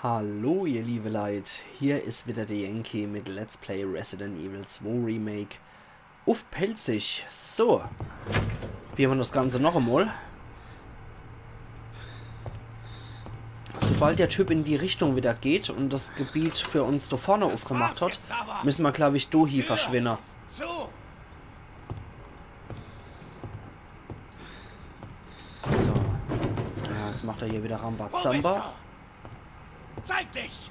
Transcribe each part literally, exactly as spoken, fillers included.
Hallo ihr liebe Leit, hier is wieder de Yankee mit Let's Play Resident Evil zwei Remake uff Pälzisch. So, probiere mer das Ganze noch emol. Sobald der Typ in die Richtung wieder geht und das Gebiet für uns do vorne uffgemacht hat, müsse mer, glaub ich, do hie verschwinne. So. Ja, jetzt macht er hier wieder Rambazamba. Zeig dich!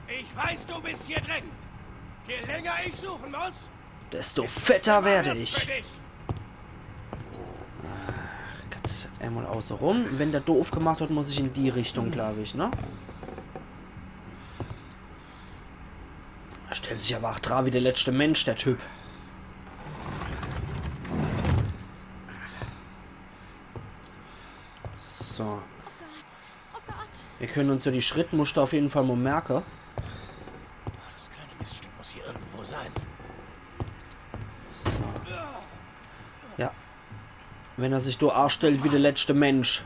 Ich weiß, du bist hier drin. Je länger ich suchen muss, desto fetter werde ich. Ach Gott, einmal außerum. Wenn der do uffgemacht hat, muss ich in die Richtung, glaub ich, ne? Stellt sich aber ach dra wie der letzte Mensch, der Typ. So. Oh Gott. Oh Gott. Wir können uns ja die Schrittmuster auf jeden Fall mal merken. Das kleine Miststück muss hier irgendwo sein. So. Ja. Wenn er sich do anstellt wie der letzte Mensch.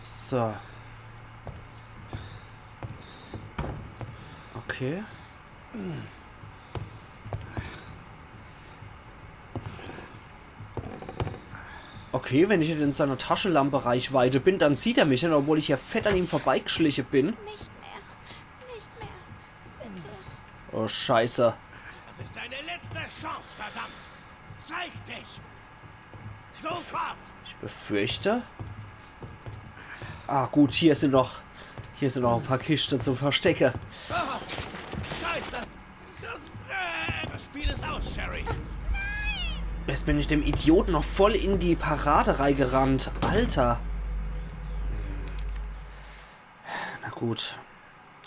So. Okay. Okay, wenn ich jetzt in seiner Taschelampe Reichweite bin, dann sieht er mich net, obwohl ich ja fett an ihm vorbeigeschliche bin. Nicht mehr. Nicht mehr. Bitte. Oh, Scheiße. Das ist deine letzte Chance, verdammt. Zeig dich. Sofort. Ich befürchte. Ah, gut, hier sind noch, hier sind noch ein paar Kisten zum Verstecken. Ah, Scheiße. Das, äh, das Spiel ist aus, Sherry. Jetzt bin ich dem Idioten noch voll in die Parade reingerannt. Alter. Na gut.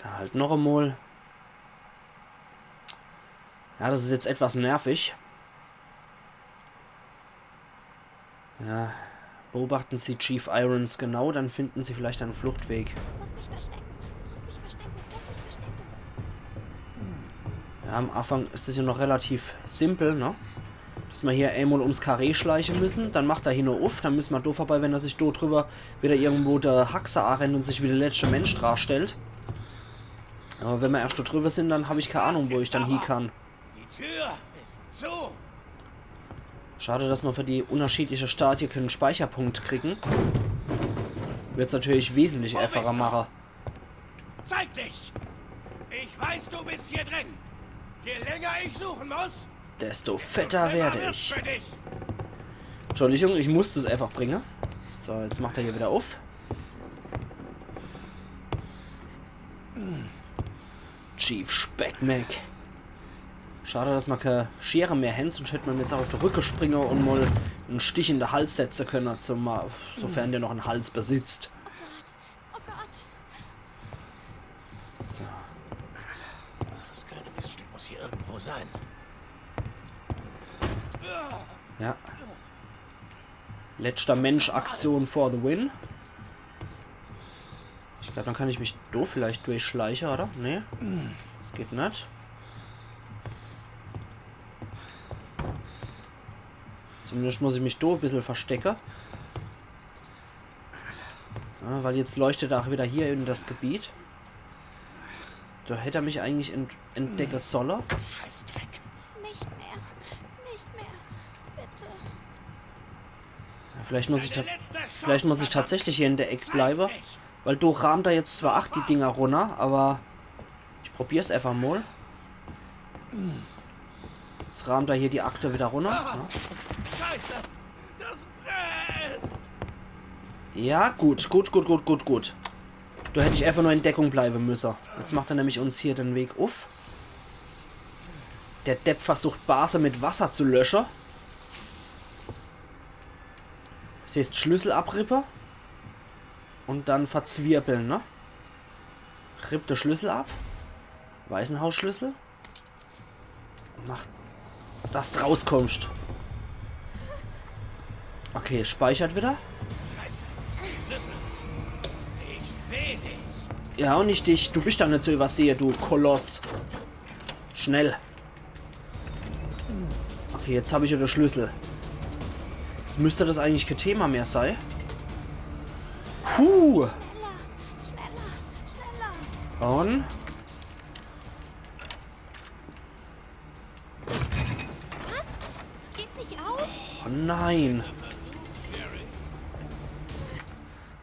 Da halt noch einmal. Ja, das ist jetzt etwas nervig. Ja, beobachten Sie Chief Irons genau, dann finden Sie vielleicht einen Fluchtweg. Muss mich verstecken, muss mich verstecken, muss mich verstecken. Ja, am Anfang ist es ja noch relativ simpel, ne? Dass wir hier einmal ums Karree schleichen müssen, dann macht er hier nur uff, dann müssen wir do vorbei, wenn er sich do drüber wieder irgendwo der Haxe anrennt und sich wie der letzte Mensch darstellt. Aber wenn wir erst da drüber sind, dann hab ich keine Ahnung, wo ich dann hie kann. Die Tür ist zu. Schade, dass wir für die unterschiedliche Stadien keinen Speicherpunkt kriegen. Wird's natürlich wesentlich einfacher machen. Zeig dich! Ich weiß, du bist hier drin. Je länger ich suchen muss, desto fetter werde ich. Entschuldigung, ich musste es einfach bringen. So, jetzt macht er hier wieder auf. Chief Speckmack. Schade, dass wir keine Schere mehr haben, sonst hätte man jetzt auch auf der Rücke springen und mal einen Stich in den Hals setzen können, zum, sofern der noch einen Hals besitzt. Oh Gott, oh Gott. So. Das kleine Miststück muss hier irgendwo sein. Ja. Letzter Mensch, Aktion for the win. Ich glaub, dann kann ich mich do vielleicht durchschleichen, oder? Nee, das geht net. Zumindest muss ich mich do ein bisschen verstecken. Ja, weil jetzt leuchtet er auch wieder hier in das Gebiet. Da hätte er mich eigentlich ent entdecken sollen. Scheißdreck. Nicht mehr. Nicht mehr. Bitte. Ja, vielleicht muss ich, vielleicht muss ich tatsächlich hier in der Ecke bleiben. Weil do raamt er jetzt zwar auch die Dinger runter, aber ich probier's einfach mal. Jetzt raamt er hier die Akte wieder runter. Ne? Scheiße! Das brennt! Ja, gut, gut, gut, gut, gut, gut. Da hätte ich einfach nur in Deckung bleiben müssen. Jetzt macht er nämlich uns hier den Weg auf. Der Depp versucht, Base mit Wasser zu löschen. Das heißt, Schlüssel abrippe und dann verzwirbeln, ne? Rippt der Schlüssel ab. Waisenhausschlüssel. Mach, dass du rauskommst. Okay, speichert wieder. Scheiße, wo ist der Schlüssel? Ich seh dich. Ja, und nicht dich. Du bist doch nicht zu übersehen, du Koloss. Schnell. Okay, jetzt hab ich ja den Schlüssel. Jetzt Müsst das eigentlich kä Thema mehr sei. Puh. Schneller, schneller, schneller. Und? Was? Geht nicht auf? Oh nein.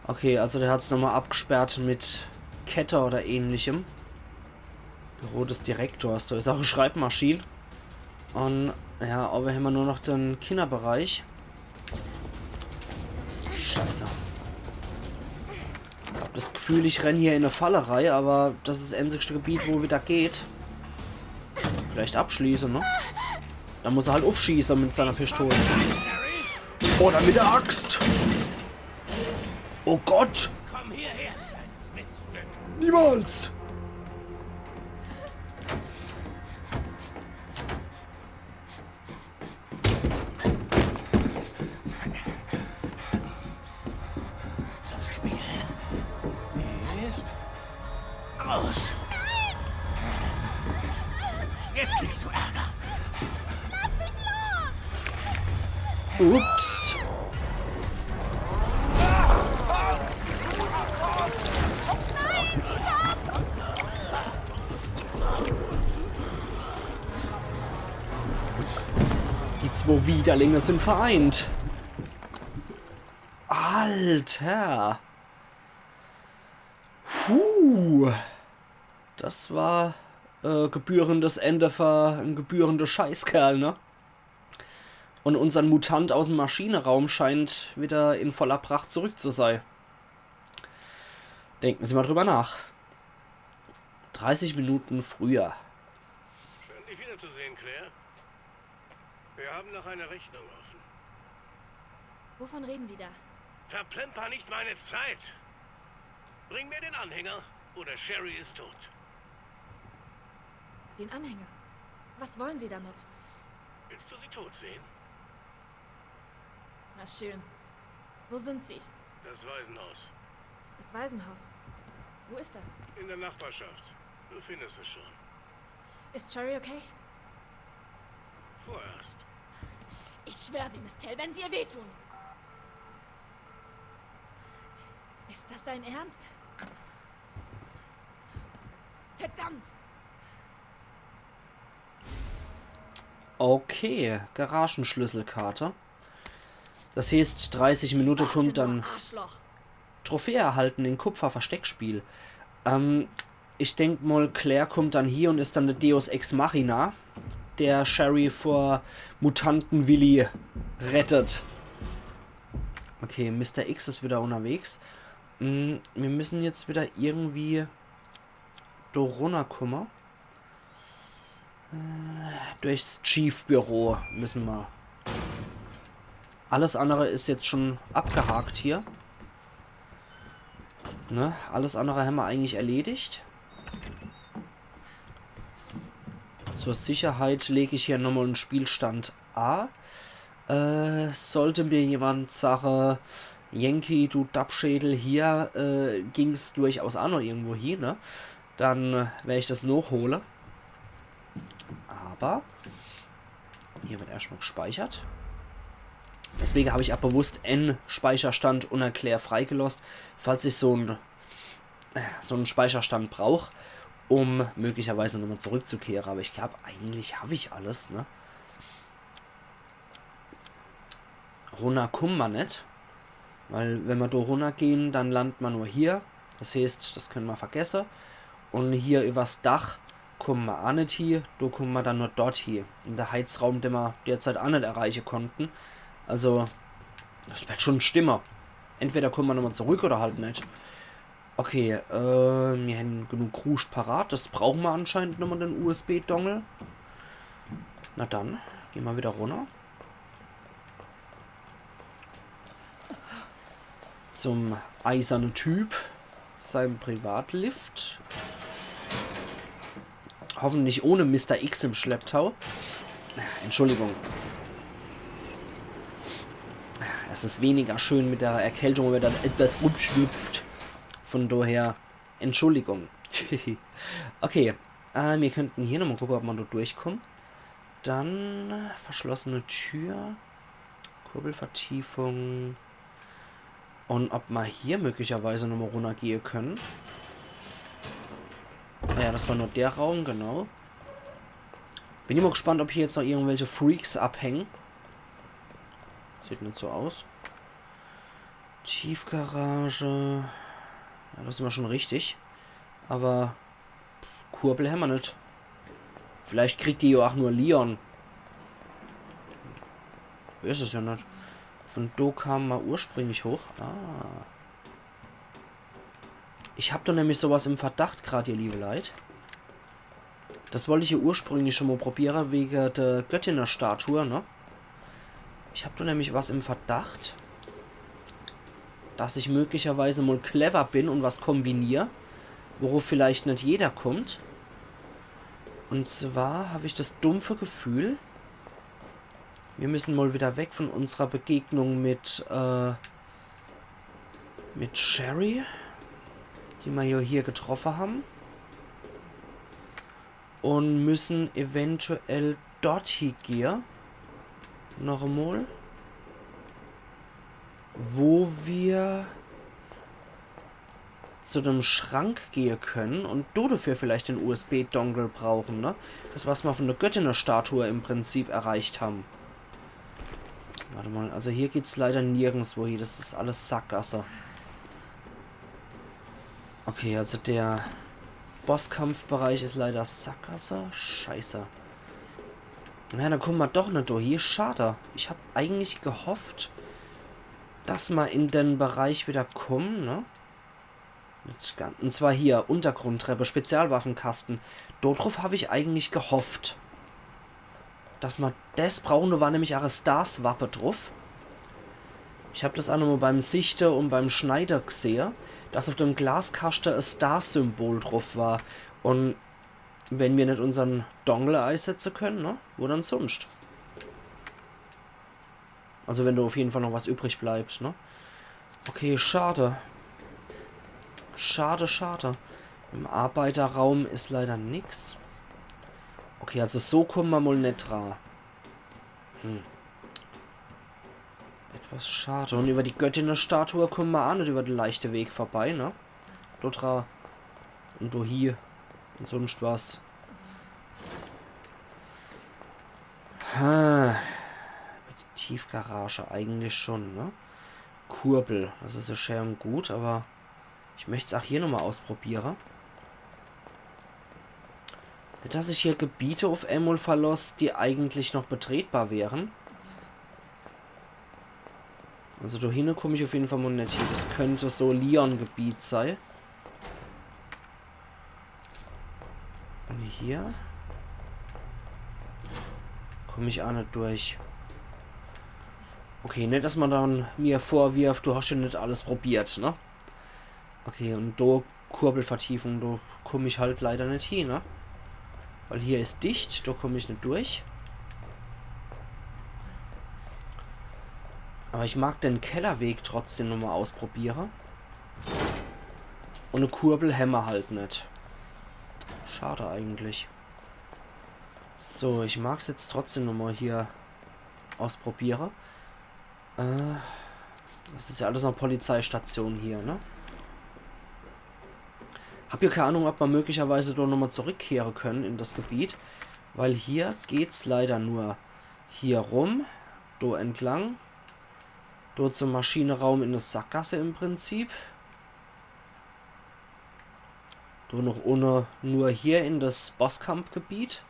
Okay, also der hat's nochmal abgesperrt mit Kette oder ähnlichem. Büro des Direktors, da is auch e Schreibmaschin. Und ja, aber hämmer nur noch den Kinderbereich. Scheiße. Ich hab das Gefühl, ich renn hier in e Fall rei, aber das is das einzigste Gebiet, wo wieder geht. Vielleicht abschließe, ne? Da muss er halt aufschieße mit seiner Pistole. Oder mit der Axt. Oh Gott! Komm hierher, kleines Miststück. Niemals! Das Spiel ist aus. Jetzt kriegst du Ärger. Ups. Die zwei Widerlinge sind vereint. Alter. Puh. Das war äh, gebührendes Ende für en gebührende Scheißkerl, ne? Und unsern Mutant aus'm Maschineraum scheint wieder in voller Pracht zurück zu sei. Denken Sie mal drüber nach. Dreißig Minuten früher. Schön, dich wiederzusehen, Claire. Wir haben noch eine Rechnung offen. Wovon reden Sie da? Verplemper nicht meine Zeit. Bring mir den Anhänger oder Sherry ist tot. Den Anhänger? Was wollen Sie damit? Willst du sie tot sehen? Na schön. Wo sind Sie? Das Waisenhaus. Das Waisenhaus. Wo ist das? In der Nachbarschaft. Du findest es schon. Ist Sherry okay? Vorerst. Ich schwöre Sie, Miss Tell, wenn Sie ihr wehtun. Ist das dein Ernst? Verdammt! Okay, Garagenschlüsselkarte. Das heißt, dreißig Minuten kommt dann Arschloch. Trophäe erhalten in Kupfer-Versteckspiel. Ähm, ich denk mal, Claire kommt dann hier und ist dann der Deus Ex Machina, der Sherry vor Mutanten-Willi rettet. Okay, Mister X ist wieder unterwegs. Mm, wir müssen jetzt wieder irgendwie do runnerkommen. Äh, durchs Chief-Büro müssen wir. Alles andere ist jetzt schon abgehakt hier. Ne? Alles andere haben wir eigentlich erledigt. Zur Sicherheit lege ich hier nochmal einen Spielstand A. Äh, sollte mir jemand sagen, Yankee, du Dappschädel, hier äh, ging's durchaus auch noch irgendwo hin, ne? Dann äh, werde ich das nachholen. Aber hier wird erstmal gespeichert. Deswegen habe ich auch bewusst en Speicherstand unter Claire freigelost, falls ich so ein so einen Speicherstand brauch, um möglicherweise nochmal zurückzukehren. Aber ich glaube, eigentlich habe ich alles, ne? Runner kummen wir nicht. Weil wenn wir da runtergehen, dann landet man nur hier. Das heißt, das können wir vergessen. Und hier übers Dach kommen wir auch nicht hier. Da kommen wir dann nur dort hier. In der Heizraum, den wir derzeit auch nicht erreichen konnten. Also, das wird schon stimmen. Entweder kommen wir nochmal zurück oder halt nicht. Okay, äh, wir haben genug Kruscht parat. Das brauchen wir anscheinend nochmal, den U S B-Dongle. Na dann, gehen wir wieder runter. Zum eisernen Typ, seinem Privatlift. Hoffentlich ohne Mister X im Schlepptau. Entschuldigung. Es ist weniger schön mit der Erkältung, wenn man dann etwas rumschnupft. Von daher, Entschuldigung. Okay, äh, wir könnten hier nochmal gucken, ob man dort durchkommt. Dann äh, verschlossene Tür. Kurbelvertiefung. Un ob ma hier möglicherweise nochmal runnergehe können. Ah ja, das war nur der Raum, genau. Bin ich mal gespannt, ob hier jetzt noch irgendwelche Freaks abhängen. Sieht net so aus. Tiefgarage. Ja, das sin ma schon richtig. Aber Kurbel hämmer net. Vielleicht kriegt die ja auch nur Leon. Weiß es ja net. Von do kam ma ursprünglich hoch. Ah. Ich hab doch nämlich sowas im Verdacht grad, ihr liebe Leit. Das wollt ich ja ursprünglich schon mal probiere, wege der Göttinne-Statue, ne? Ich hab doch nämlich was im Verdacht, dass ich möglicherweise mal clever bin und was kombinier, worauf vielleicht net jeder kommt. Und zwar hab ich das dumpfe Gefühl, wir müssen mal wieder weg von unserer Begegnung mit, äh, mit Sherry, die ma ja hier getroffe haben. Und müssen eventuell dort hie gehe. Noch emol. Wo wir zu dem Schrank gehe können und do dafür vielleicht den U S B-Dongle brauchen, ne? Das, was ma von der Göttinne-Statue im Prinzip erreicht haben. Warte mal, also hier geht's leider nirgendswo hie. Das is alles Sackgasse. Okay, also der Bosskampfbereich is leider Sackgasse. Scheiße. Naja, dann kommen ma doch net durch. Hier, schade. Ich hab eigentlich gehofft, dass ma in den Bereich wieder kommen, ne? Net ganz. Und zwar hier, Untergrundtreppe, Spezialwaffenkasten. Dort drauf hab ich eigentlich gehofft, dass ma das brauchen. Do war nämlich auch e Stars-Wappe drauf. Ich hab das auch nochmal beim Sichte und beim Schneide gesehe, dass auf dem Glaskaschte e Stars-Symbol drauf war. Und wenn wir net unsern Dongle eisetze können, ne? Wo dann sonst? Also wenn do auf jeden Fall noch was übrig bleibt, ne? Okay, schade. Schade, schade. Im Arbeiterraum is leider nix. Okay, also so kommen ma mal net dra. Hm. Etwas schade. Und über die Göttinne-Statue kommen ma auch net über den leichten Weg vorbei, ne? Do dra. Und do hie. Und sonst was. Ha. Über die Tiefgarage eigentlich schon, ne? Kurbel. Das is ja schön und gut, aber ich möcht's auch hier nochmal ausprobiere. Net, dass ich hier Gebiete auf einmal verlass, die eigentlich noch betretbar wären. Also do hinne komm ich auf jeden Fall mal net hie. Das könnte so Leon-Gebiet sei. Und hier komm ich auch net durch. Okay, net, dass ma dann mir vorwirft, du hast schon net alles probiert, ne? Okay, und do Kurbelvertiefung, do komm ich halt leider net hin, ne? Weil hier is dicht, do komm ich net durch. Aber ich mag den Kellerweg trotzdem nochmal ausprobiere. Und e Kurbel hämmer halt net. Schade eigentlich. So, ich mag's jetzt trotzdem nochmal hier ausprobiere. Äh, das is ja alles noch Polizeistation hier, ne? Hab hier keine Ahnung, ob ma möglicherweise do nochmal zurückkehre können in das Gebiet, weil hier geht's leider nur hier rum, do entlang, do zum Maschineraum in das Sackgasse im Prinzip. Do noch unne nur hier in das Bosskampfgebiet.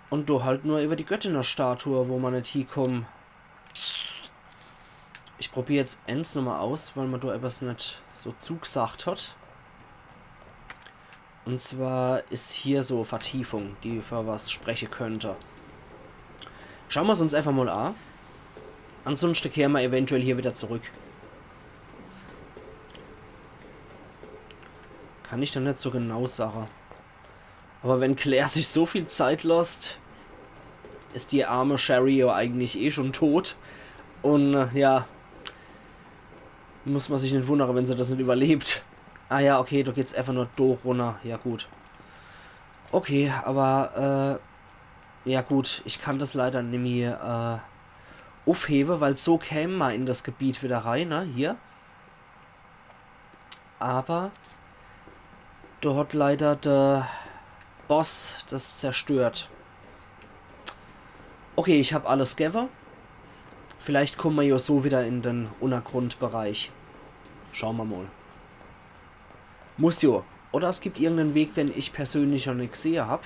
Und do halt nur über die Göttinne-Statue, wo ma net hiekommen. Ich probier jetzt ens nochmal aus, weil ma do etwas net so zugsagt hat. Und zwar is hier so Vertiefung, die für was spreche könnte. Schaue ma's uns einfach mal a. Ansonsten kehre ma eventuell hier wieder zurück. Kann ich dann net so genau sage. Aber wenn Claire sich so viel Zeit losst, is die arme Sherry ja eigentlich eh schon tot. Und äh, ja, muss ma sich net wundere, wenn se das net überlebt. Ah ja, okay, do geht's einfach nur do runner. Ja gut. Okay, aber äh, ja gut, ich kann das leider nimmi äh, ufhewe, weil so käm ma in das Gebiet wieder rein, ne? Hier. Aber do hat leider der Boss das zerstört. Okay, ich hab alles gewwe. Vielleicht komme ma jo so wieder in den Untergrundbereich. Schau ma mol. Muss jo. Oder es gibt irgenden Weg, den ich persönlich noch net gsehe hab.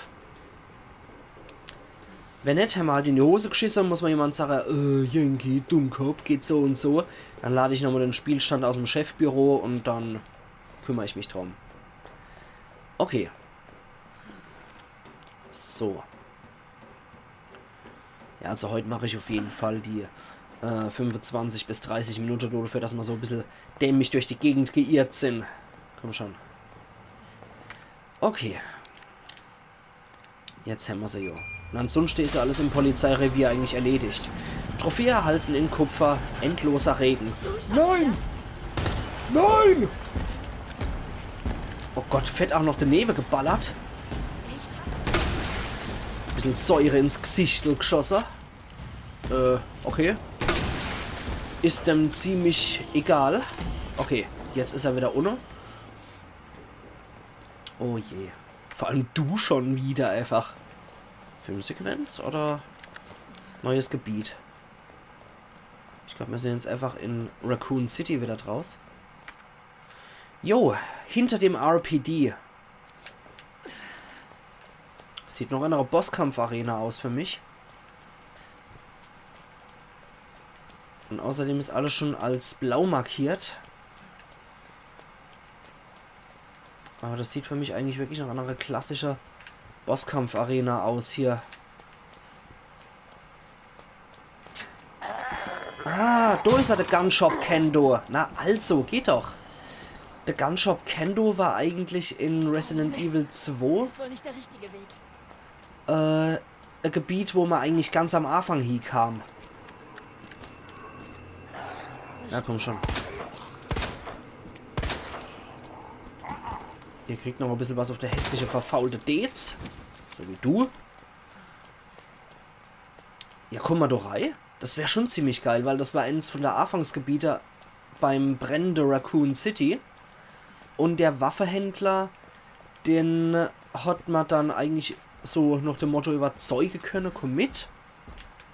Wenn net, hämmer halt in die Hose gschisse, muss ma jemand sage, äh, Yankee, Dummkopf, geht so und so. Dann lad ich nochmal den Spielstand aus dem Chefbüro und dann kümmer ich mich drum. Okay. So. Ja, also heut mach ich auf jeden Fall die äh, fünfundzwanzig bis dreißig Minute dafür, dass ma so e bissel dämlich durch die Gegend geirrt sin. Komm schon. Okay. Jetzt hämmer se jo. Und ansonsten is ja alles im Polizeirevier eigentlich erledigt. Trophäe erhalten in Kupfer, endloser Regen. Nein! Nein! Oh Gott, fett auch noch daneben geballert. Bissel Säure ins Gesicht geschosse. Äh, okay. Is dem ziemlich egal. Okay, jetzt is er wieder unne. Oh je. Vor allem du schon wieder einfach. Filmsequenz oder neues Gebiet? Ich glaub, wir sehen jetzt einfach in Raccoon City wieder draus. Jo, hinter dem R P D. Sieht noch nach einer Bosskampfarena aus für mich. Und außerdem ist alles schon als blau markiert. Aber das sieht für mich eigentlich wirklich nach einer klassischer Bosskampfarena aus hier. Ah, do is er, der Gunshop Kendo. Na also, geht doch. Der Gunshop Kendo war eigentlich in Resident Evil zwei. Ist wohl nicht der richtige Weg. Äh, e Gebiet, wo ma eigentlich ganz am Anfang hiekam. Na komm schon. Ihr kriegt noch e bissel was auf der hässliche, verfaulte Deez. So wie du. Ja, komm ma doch rei. Das wär schon ziemlich geil, weil das war eins von der Anfangsgebiete beim brennende Raccoon City. Und der Waffehändler, den hat ma dann eigentlich so nach dem Motto überzeuge könne, komm mit.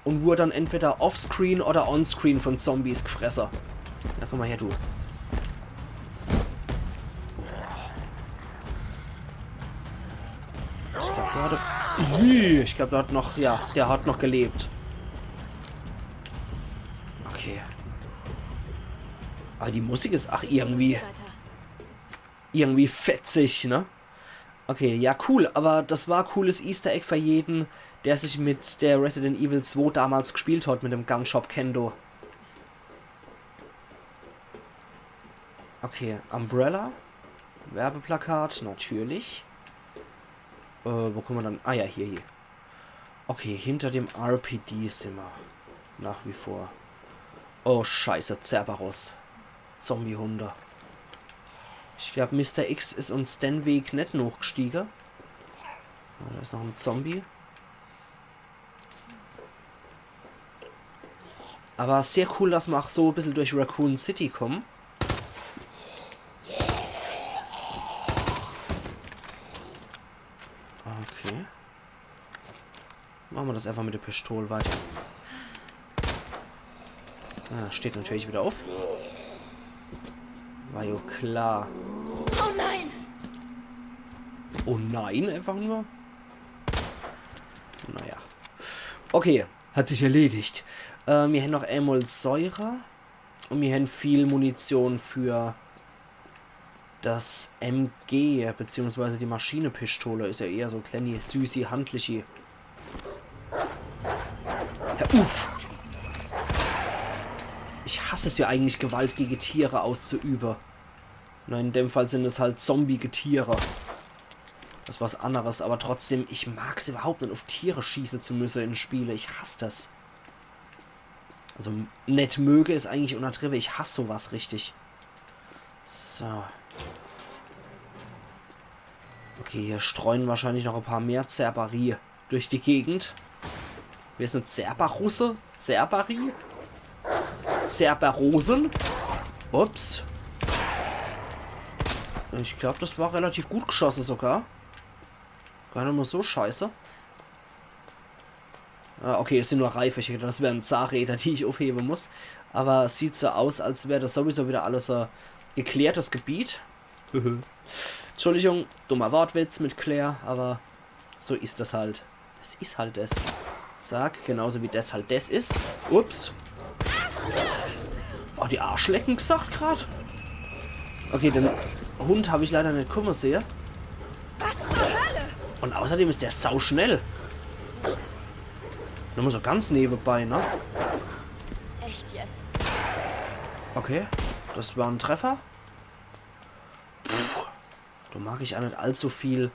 Und wurde dann entweder offscreen oder onscreen von Zombies gefresse. Na, komm mal her, du. Ich glaub, der hat, ui, ich glaub, der hat noch, ja, der hat noch gelebt. Okay. Aber die Musik ist ach irgendwie, irgendwie fetzig, ne? Okay, ja, cool, aber das war e cooles Easter Egg für jeden, der sich mit der Resident Evil zwei damals gespielt hat, mit dem Gunshop Kendo. Okay, Umbrella. Werbeplakat, natürlich. Äh, wo kommen wir dann? Ah ja, hier, hier. Okay, hinter dem R P D sind wir. Nach wie vor. Oh, scheiße, Cerberus. Zombie-Hunde. Ich glaub, Mister X is uns den Weg net nochgestiege. Oh, da is noch en Zombie. Aber sehr cool, dass ma ach so e bissel durch Raccoon City kommen. Okay. Machen wir das einfach mit der Pistole weiter. Ah, steht natürlich wieder auf. War ja klar. Oh nein! Oh nein, einfach nur? Naja. Okay, hat sich erledigt. Äh, wir haben noch einmal Säure. Und wir haben viel Munition für das M G, beziehungsweise die Maschinepistole. Ist ja eher so kleine, süße, handliche. Hör uff! Ich hasse es ja eigentlich, Gewalt gegen Tiere auszuüben. Na, in dem Fall sind es halt zombige Tiere. Das is was anderes, aber trotzdem, ich mag's überhaupt nicht, auf Tiere schießen zu müssen in Spiele. Ich hasse das. Also, net möge is eigentlich untertrieben. Ich hasse sowas richtig. So. Okay, hier streuen wahrscheinlich noch ein paar mehr Cerberie durch die Gegend. Wer is en Cerberusse? Cerberie? Cerberus. Ups. Ich glaub, das war relativ gut geschosse sogar. Gar net mol so scheiße. Ah, okay, es sin nur Reife. Ich hätt gedacht, das wären Zahnräder, die ich uffhewe muss. Aber es sieht so aus, als wär das sowieso wieder alles, äh, geklärtes Gebiet. Entschuldigung, dummer Wortwitz mit Claire, aber so is das halt. Das is halt das. Zack, genauso wie das halt das is. Ups. Oh, die Arschlecken gesagt grad. Okay, den Hund hab ich leider net kumme sehe. Was zur Hölle? Und außerdem is der sau schnell. Nur mol so ganz newebei, ne? Echt jetzt? Okay, das war en Treffer. Puh, do mag ich aa net allzu viel,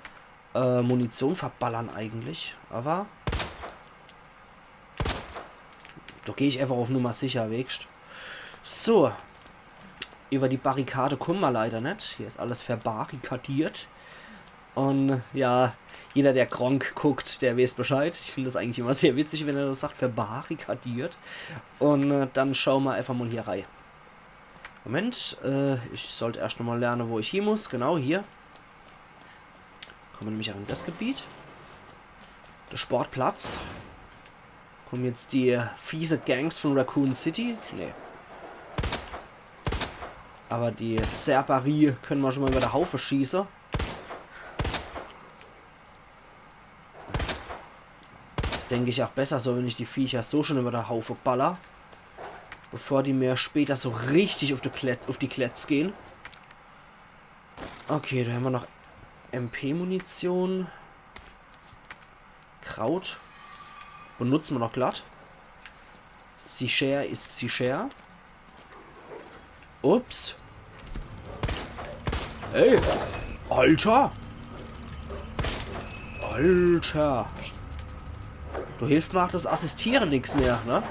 äh, Munition verballern eigentlich, aber do geh ich einfach uff Nummer sicher, weescht. So, über die Barrikade kumme mer leider net. Hier is alles verbarrikadiert. Und ja, jeder, der Gronkh guckt, der weeß Bescheid. Ich find das eigentlich immer sehr witzig, wenn er das sagt, verbarrikadiert. Und äh, dann schaue mer einfach mol hier rei. Moment, äh, ich sollt erscht nochmol lerne, wo ich hie muss. Genau, hier. Kumme mer nämlich aa in das Gebiet. Der Sportplatz. Kumme jetzt die fiese Gangs von Raccoon City? Nee. Aber die Cerberie könne mer schon mol über de Haufe schieße. Is, denk ich, aa besser so, wenn ich die Viecher so schon über de Haufe baller. Bevor die mir später so richtig uff die Klett-, uff die Kletz gehn. Okay, do hämmer noch M P-Munition. Kraut. Benutze mer noch glatt. Sicher is sicher. Ups. Ey. Alter. Alter. Do hilft mer aa das Assistiere nix mehr, ne?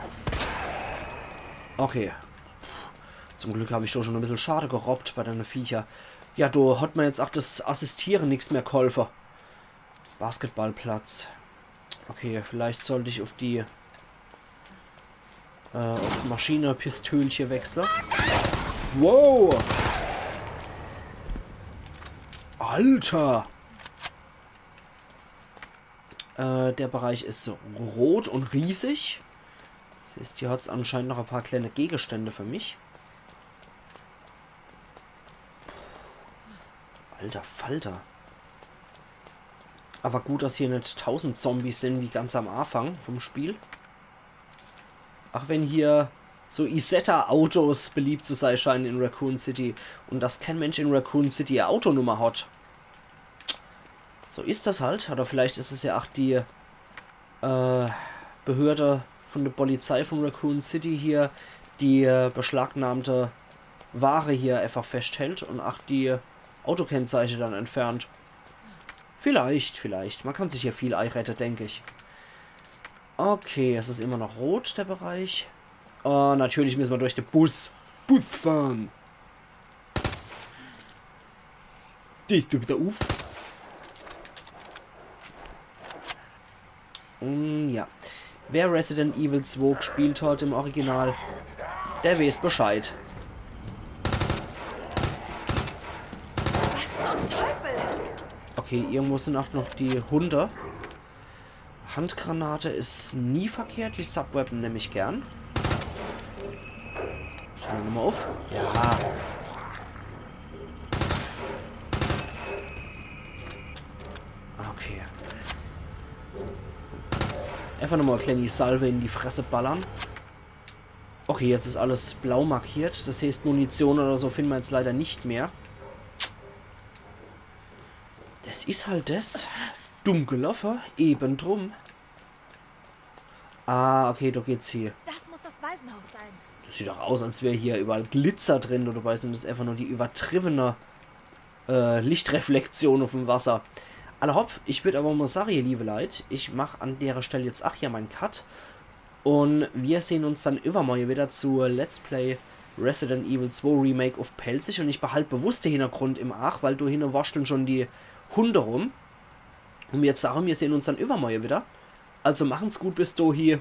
Okay. Zum Glück hab ich schon, schon e bissel Schade gerobbt bei denne Viecher. Ja, do hat mer jetzt aa das Assistiere nix mehr gholfe. Basketballplatz. Okay, vielleicht sollt ich uff die, äh, uffs Maschinepistölche wechsle. Wow! Alter! Äh, der Bereich is so rot und riesig. Das heißt, hier hat's anscheinend noch e paar kleine Gegenstände für mich. Alter Falter. Aber gut, dass hier net tausend Zombies sin wie ganz am Anfang vom Spiel. Ach wenn hier so Isetta-Autos beliebt zu sei scheinen in Raccoon City und dass kein Mensch in Raccoon City e Autonummer hat. So is das halt. Oder vielleicht is es ja ach die äh, Behörde von der Polizei von Raccoon City hier, die äh, beschlagnahmte Ware hier einfach festhält und ach die Autokennzeiche dann entfernt. Vielleicht, vielleicht. Man kann sich hier viel eirette, denk ich. Okay, es is immer noch rot, der Bereich. Oh, natürlich müsse mer durch de Bus. Bus fahren. Stehst du wieder uff? Mm, ja. Wer Resident Evil zwei gespielt hat im Original, der weeß Bescheid. Was zum Teufel? Okay, irgendwo sin ach noch die Hunde. Handgranate is nie verkehrt, die Subweapon nemm ich gern. Stelle mer nochmol uff. Ja. Okay. Einfach nochmol e kleeni Salve in die Fresse ballern. Okay, jetzt is alles blau markiert. Das heeßt, Munition oder so finne mer jetzt leider net mehr. Das is halt das. Dumm geloffe, eben drum. Ah, okay, do geht's hie. Das muss das Waisenhaus sein. Das sieht doch aus, als wär hier überall Glitzer drin, oder dabei sin das einfach nur die übertriebene äh, Lichtreflexion uffm Wasser. Alla hopp, ich würd awwer mol sage, ihr liebe Leit, ich mach an dere Stell jetzt ach hier mein Cut. Un mir sehn uns dann iwwermorje widder zu Let's Play Resident Evil zwei Remake uff Pälzisch. Un ich behalt bewusst de Hinnergrund im Aach, weil do hinne worschtle schun die Hunde rum. Un mir jetzt sage, mir sehn uns dann iwwermorje widder. Also machen's gut bis dohie.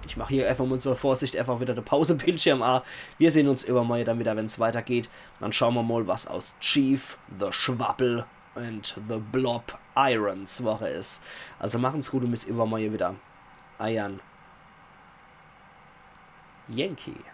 Ich mach hier einfach mal zur Vorsicht einfach wieder de Pausebildschirm a. Wir sehn uns iwwermorje dann wieder, wenn's weitergeht. Dann schaue mer mal, was aus Chief, The Schwabbel and The Blob Irons worre is. Also machen's gut un bis iwwermorje wieder. Eiern Yankee.